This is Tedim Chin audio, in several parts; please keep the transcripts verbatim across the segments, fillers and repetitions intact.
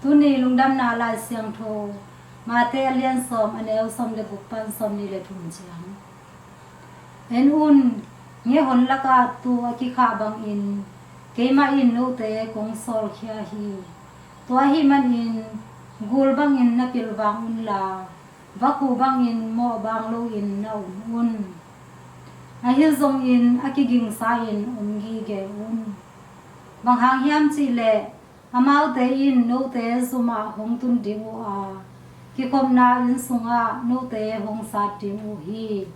Tuni lungdamna Lai Siangtho, Mate a lian sawm, a neu sawm le guk pan sawm nih le thum ciang. En un, nge hon lakah tuu a kikhah bangin keimah in note kong sawlkhia hi. Tua ahih manin gul bangin na pilvang unla, vakhu bangin mawhbaang loin na om un. Ahi zongin a kigingsa-in om gige un. Bang hang hiam cihleh, amaute in note zumah hong tun ding uh a, kikhopna inn sungah note hong sat ding uh hi.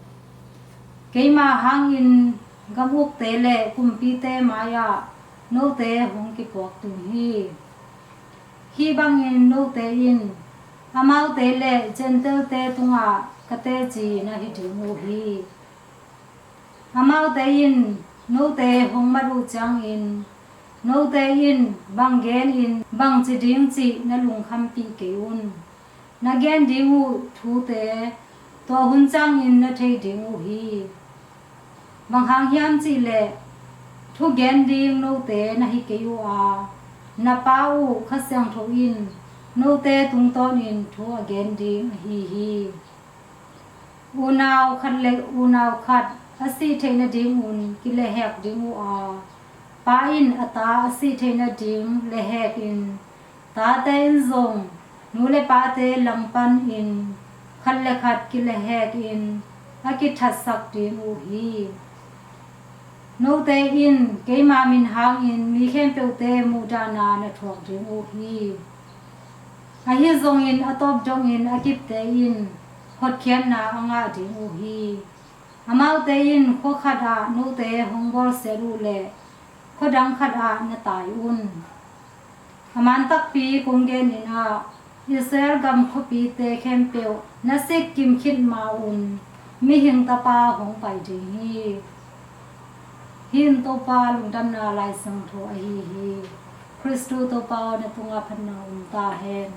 Keima hangin gam ukte le kumpite mai-ah note hong kipuak ding hi. Hih bangin note in amaute le Gentile-te tungah ka teci na hi ding uh hi. Amaute in note hong mat uh ciangin, note in bang genin bang ci ding cih na lungkhampih kei un. Na gen ding uh thute tua hun ciangin na thei ding uh hi. Bang hang hiam cihleh, thu gen ding note na hi kei uh a, na Pa uh Kha Siangtho in note tungtawnin thu a gen ding ahi hi. Unau khat le unau khat a sih theih nadingun kilehhek ding uh a, pa in a ta a sih theih nading lehhekin, tate in zong nu le pate langpanin khat le khat kilehhekin a kithatsak ding uh hi. Note in keima min hangin mi khempeuhte muhdahna na thuak ding uh hi. Ahi zongin a tawp dongin a kipte in hotkhiatna a ngah ding uh hi. Amaute in khua khatah note hong bawlsiat uh leh khua dang khatah na tai un. A man takpi kong genin ah, Israel gam khuapite khempeuh na sik kim khit ma-un mihing Tapa hong pai ding hi. Hih in Topa lungdamna Lai Siangtho ahi hi. Khristu Topa aw, na tungah phatna om ta hen.